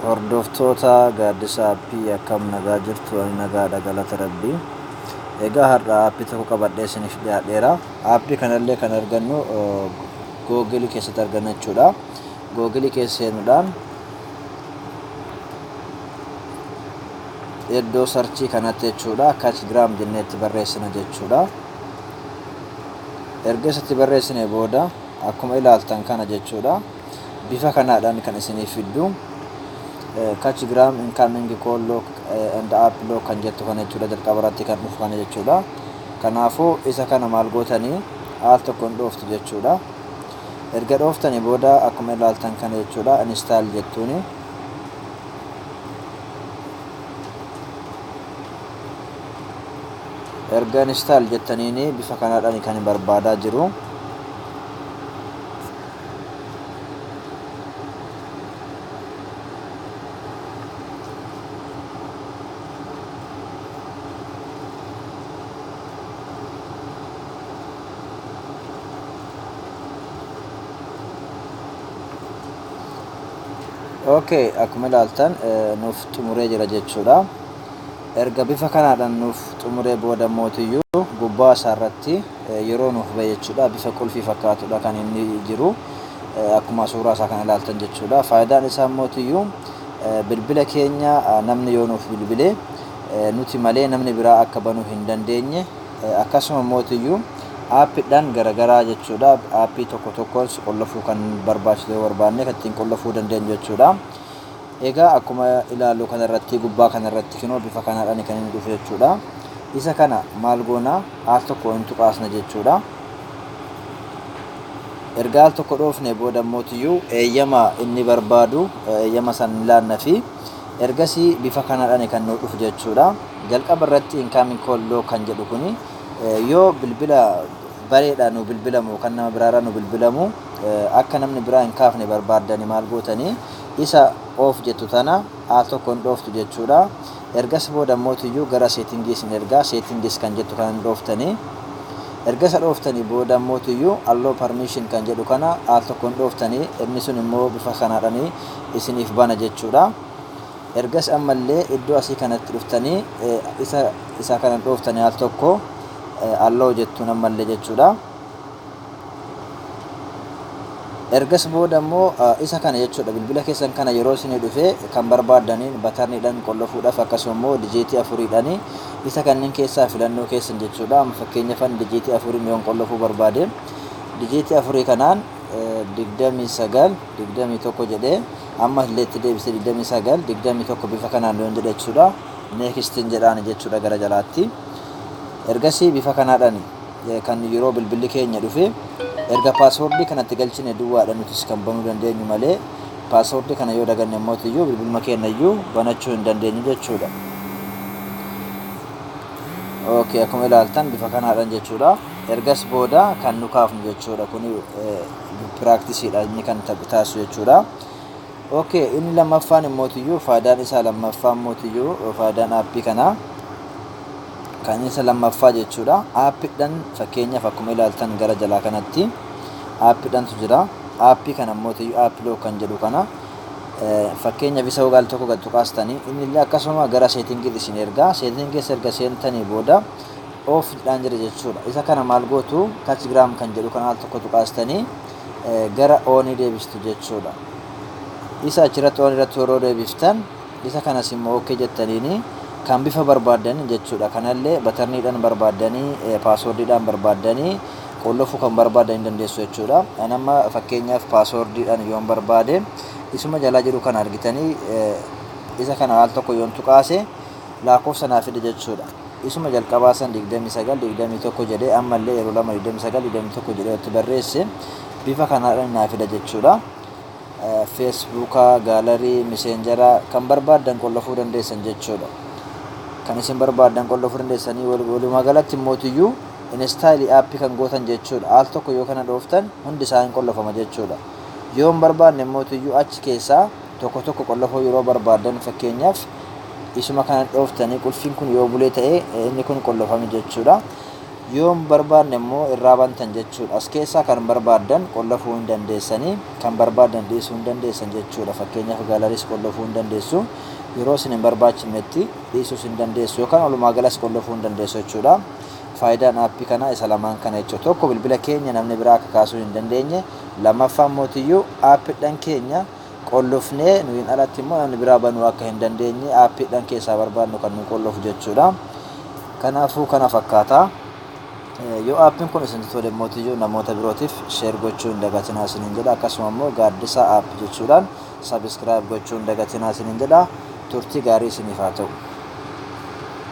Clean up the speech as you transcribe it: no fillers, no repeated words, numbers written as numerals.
Hordoftoota Gaaddisa Aappii, akkam nagaa jirtu? Ani nagaadha, galata Rabbii. Egaa har'a aappii tokko qabadhee isiniif dhiyaadheera. Aappii kanallee kan argannu Googilii keessatti arganna jechuudha. Googilii keessa seenuudhaan iddoo search kanatti jechuudha, Kachgram jennee itti barreessina jechuudha. Erga isatti barreessine booda akkuma ilaaltan kana jechuudha. Bifa kanaadhaan kan isiniif fiddu Kachgram incoming call lock and app lock kan jettu kana jechuudha, jalqaba irratti kan dhufu kana jechuudha. Kanaafuu isa kana maal gootanii? Al tokko hin dhooftu jechuudha. Erga dhooftanii booda akkuma ilaaltan kana jechuudha, install jettuuni. Erga install jettaniini bifa kanaadhaan kan barbaadaa jiru. Okay, akkuma ilaaltan nuuf xumuree jira jechuudha. Erga bifa kanaadhaan nuuf xumuree booda mootiyyuu gubbaa isaa irratti yeroo nuuf bahe jechuudha, bifa qulfii fakkaatudha kan inni jiru, akkuma suuraa isaa kan ilaaltan jechuudha. Faayidaan isaa mootiyyuu bilbila keenya namni yoo nuuf bilbile nuti malee namni biraa akka banuu hin dandeenye, akkasuma mootiyyuu aappiidhaan garagaraa jechuudha. Aappii tokko tokkoon qollofuu kan barbaachisu yoo barbaanne kan ittiin qollofuu dandeenyu jechuudha. Egaa akkuma ilaallu kanarratti, gubbaa kanarratti kinoo bifa kanaadhaan kan inni dhufu jechuudha. Isa kana maal goona? Al tokko hin tuqaasna jechuudha. Erga al tokko dhoofne booda mootiyyuu eeyyama inni barbaadu eeyyama san ni laanna fi ergasii bifa kanaadhaan kan nu dhufu jechuudha. Jalqaba irratti incoming call lock kan jedhu kuni yoo bilbila bareedhaan nu bilbilamu, kan nama biraarraa nu bilbilamu akka namni biraa hin kaafne barbaaddani maal gootanii? Isa off jettu tana al tokko hin dhooftu jechuudha. Ergas booda mootiyyuu gara setting isin ergaa, settings kan jettu kana hin dhooftanii. Erga isa dhooftanii booda mootiyyuu allow permission kan jedhu kana al tokko hin dhooftanii, inni sun immoo bifa kanaadhaan isiniif bana jechuudha. Ergas ammallee iddoo asii kanatti dhuftanii isa kana dhooftanii al tokko allow jettuun ammallee jechuudha. Ergas booda immoo isa kana jechuudha, bilbila keessan kana yeroo isinii dhufe kan barbaaddaniin button iidhaan qollofuudhaaf, akkasuma immoo digit afuriidhaan, isa kanneen keessaa filannoo keessan jechuudha. Amma fakkeenyaaf digit afuriin yoon qollofuu barbaade, digit afurii kanaan 29 21 jedhee, amma illee itti deebisee 29 21 bifa kanaan yoon jedhe jechuudha. Next iin jedhaan jechuudha gara jalaatti. Ergasii bifa kanaadhaan kan yeroo bilbilli keenya dhufe erga password kanatti galchine duwwaadha nutis kan banuu dandeenyu malee, password kana yoo daganne immoo bilbiluma keenya iyyuu banachuu hin dandeenyu jechuudha. Okay, akkuma ilaaltan bifa kanaadhaan jechuudha. Ergas booda kan nu kaafnu jechuudha. Kuni practice iidha inni kan taasisu jechuudha. Okay, inni lammaffaan immootiyyuu, faayidaan isaa lammaffaan mootiyyuu, faayidaan aappii kanaa kan isa lammaffaa jechuudha. Aappiidhaan fakkeenyaaf akkuma ilaaltan gara jalaa kanatti aappiidhaantu jira. Aappii kana mootiyyuu app lock kan jedhu kana fakkeenyaaf isa al tokko gad tuqaastanii, inni illee akkasuma gara setting iitti isin ergaa. Setting keessa erga seentanii booda off jedhaan jira jechuudha. Isa kana maal gootu? Kachgram kan jedhu kana al tokko tuqaastanii gara on ii deebistu jechuudha. Isa achirratti on irratti yeroo deebiftan, isa kanas immoo okay jettaniini kan bifa barbaaddanii jechuudha. Kanallee button iidhaan barbaaddanii, password iidhaan barbaaddanii qollofuu kan barbaaddanii dandeessu jechuudha. Ani amma fakkeenyaaf password iidhaan yoon barbaade, isuma jalaa jiru kana argitanii, isa kana al tokko yoon tuqaase lakkoofsa naa fide jechuudha. Isuma jalqabaa san 29 21 jedhee, ammallee yeroo lama 29 21 jedhee itti barreesse, bifa kanaadhaan naa fida jechuudha. Feesbuukaa, gallery, Messenger a kan barbaaddan qollofuu dandeessan jechuudha. Kan isin barbaaddan qollofuu dandeessanii, walumaa galatti immootiyyuu install aappii kan gootan jechuudha. Al tokko yoo kana dhooftan hundi isaa hin qollofama jechuudha. Yoo hin barbaanne immootiyyuu achi keessaa tokko tokko qollofuu yeroo barbaaddan, fakkeenyaaf isuma kana dhooftanii, qulfiin kun yoo bulee ta'e inni kun qollofame jechuudha. Yoo hin barbaanne immoo irraa bantan jechuudha. As keessaa kan barbaaddan qollofuu hin dandeessanii, kan barbaaddan dhiisuu hin dandeessan jechuudha. Fakkeenyaaf galleryis qollofuu hin dandeessu. Yeroo isin hin barbaachifnetti dhiisuus hin dandeessu yookaan walumaa galas qollofuu hin dandeessu jechuudha. Faayidaan aappii kanaa isa lamaan kana jechuudha. Tokko, bilbila keenya namni biraa akka kaasuu hin dandeenye. Lammaffaan mootiyyuu aappiidhaan keenya qollofnee nuyin alatti immoo namni biraa banuu akka hin dandeenye aappiidhaan keessaa barbaadnu kan nu qollofu jechuudha. Kanaafuu kana fakkaata. Yoo aappiin kun isinitti tole mootiyyuu namoota birootiif share gochuu hin dagatinaa isiniin jedha. Akkasuma immoo Gaaddisa App jechuudhaan subscribe gochuu hin dagatinaa isiniin jedha. Turtii gaarii isiniif haa ta'u.